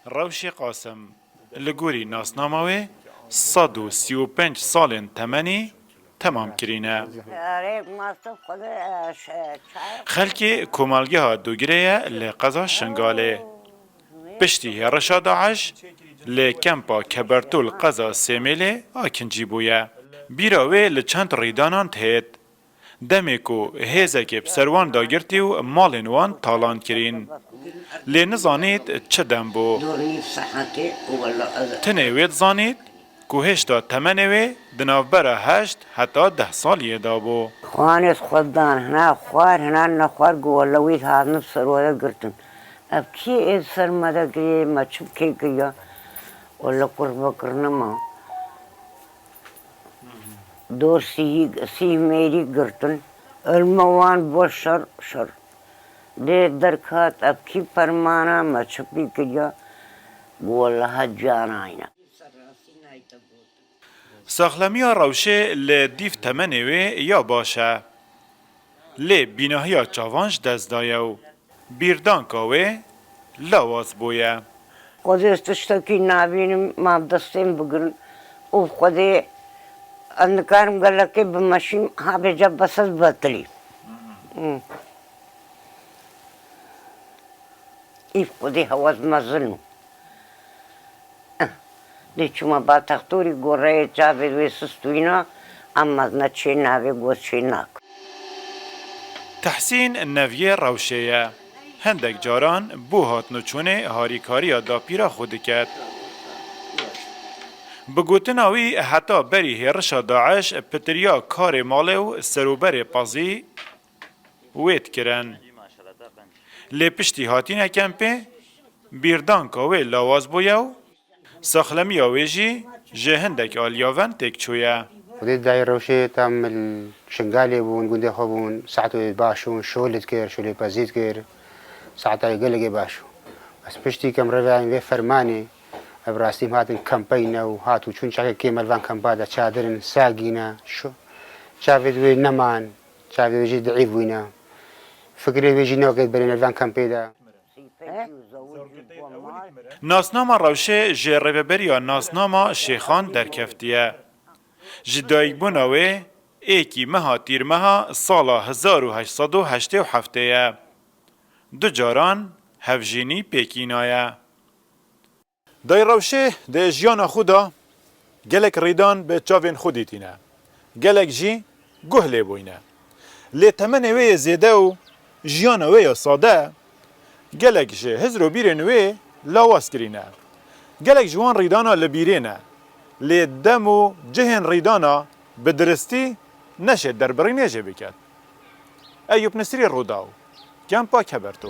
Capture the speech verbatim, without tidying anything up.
Rewşê Qasim, li gorî nasnama wê, sed û sî û pênc salên temenî temam kirîne. Xelkê komelgeha Dogirê ye li qeza Şingalê. Piştî hêrişa DAIŞ li kempa Kebertol qeza Sêmêlê akincî bûye. Bîra wê li çend rîdanan têt. Demê ku hêzekê bi ser wan dagirtî û malên wan talan kirîn. Lê nizanît çi dem bû. Tinê wê dizanît ku hêşta temenê wê di navbera heşt heta deh saliyê de bû. Xwanê xwe dan, hina xwar, hina nexwar, ku wele wî hatine bi ser were girtin. Ev kî ê ser me de girê, me çi bikê kiriya? Wele qurba kirine me. Dor sî-, sîh mêrî girtin. Ilme wan bo şer, şer. Dê derket, ev kî fermana me çi pî kiriya? Wele ha canayne. Saxlemiya rewşê li dîv temenê wê ya baş e. Lê bînahiya çavan ji dest daye û bîrdanka wê lawaz bûye. Xwedê ez tiştekî nabînim, ma bi destên bigirin û bi Xwedê ez nikarim gelekê bimeşîm, ha bêje bes ez betilî. Hı. Îv Xwedê hewaz mezin û. Dê çûma ba textorî goreyê çavê wê sist wîna, em mezne çê navê goz çê nak. Tehsîn neviyê rewşê ye. Hindek caran bo hatinoçûnê harîkariya dapîra xwe diket. Bi gotina wî heta berî hêrişa DAIŞ pitiriya karê malê û serûberê pezî wê dikirin. Lê piştî hatîne kempê, bîrdanka wê lawaz bûye û saxlemiya wê jî ji hindek aliyaven têk çûye. Xwedê dayê rewşê tam li Şingalê bûn, gundê xwe bûn, saetê wê baş bûn, şol dikir, şolê pezî dikir, saeta wê gelekê baş bû. Ez piştî kem revayên vê fermanê, ev rastî em hatin kempeyne û hat û çûn çaxê kêm li van kempa de çadirin, sagîne, şo-, çavê wê neman. Çavê wê jî diîf bûyne. Fikrê wê jî newket berê nervan kempê de. Nasnama rewşê ji Rêveberiya Nasnama Şêxan derkeftiye. Ji dayikbûna wê êkî meha Tîrmeha sala hezar û heşt sed û heştê û heftê ye. Du caran hevjînî pêkînaye. Dayê Rewşê di jiyana xwe de gelek rîdan bi çavên xwe dîtîne. Gelek jî guh lê bûyne. Lê temenê wê yê zêde û jiyana wê ya sade gelek ji hizr û bîrên wê lawaz kirîne. Gelek ji wan rîdana li bîrê ne. Lê dem û cihên rîdana bi diristî neşê derbirînê jê biket. Eyûp Nisrî, Rûdaw, Kempa Keberto.